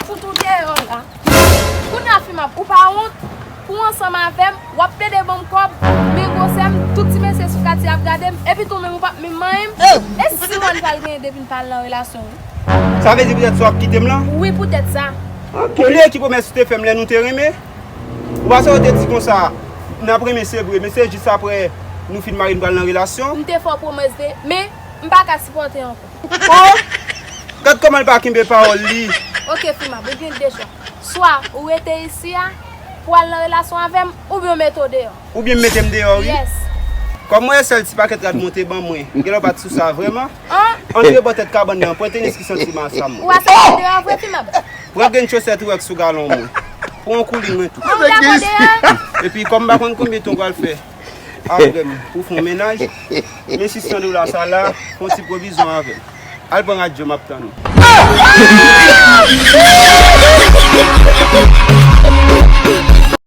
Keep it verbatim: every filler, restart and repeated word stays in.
Fout ou deyò la. Kounye a Fimab, ou pa wont? Pou ansanm avè m, w ap plede ban m kòb, men gwosè m, tout ti mesye sou katye ap gade m, epi tou menm ou p ap menm manyen m. E si mwen pral genyen depi n pral nan relasyon, wi? Sa vle di poutèt sa w ap kite m lan? Wi, poutèt sa. Ou bliye ki pwomès ou te fè m lè nou te renmen? Ou pa sa w te di konsa, n ap renmen se vre, men se jis apre nou fin marye n pral nan relasyon? M te fè w pwomès vre, men m pa ka sipòte ankò. Oh! Gad kòman l pa kenbe pawòl li. Oke, Fimab, ou gen de chwa. Swa ou rete isi a pou al nan relasyon avè m, oubyen w mete w deyò. Oubyen m mete m deyò, wi. Yes. Kòm mwen, sèl ti pakèt rad mwen te ban mwen, genlè w pa t sou sa vrèman. An? Antre bò tèt kabann nan, pran tenis ki santi masam. Ou a santi deyò vre, Fimab? Pran grenn chosèt ou wè k sou galon mwen. Pran yon koulin mwen tou. An, ou dakò deyò? Epi kòm m pa konn konbyen tan w pral fè apre m pou fè yon mennaj, men sis san dola sa la, fè yon ti pwovizyon avè m. Al pran radyo, m ap tann ou.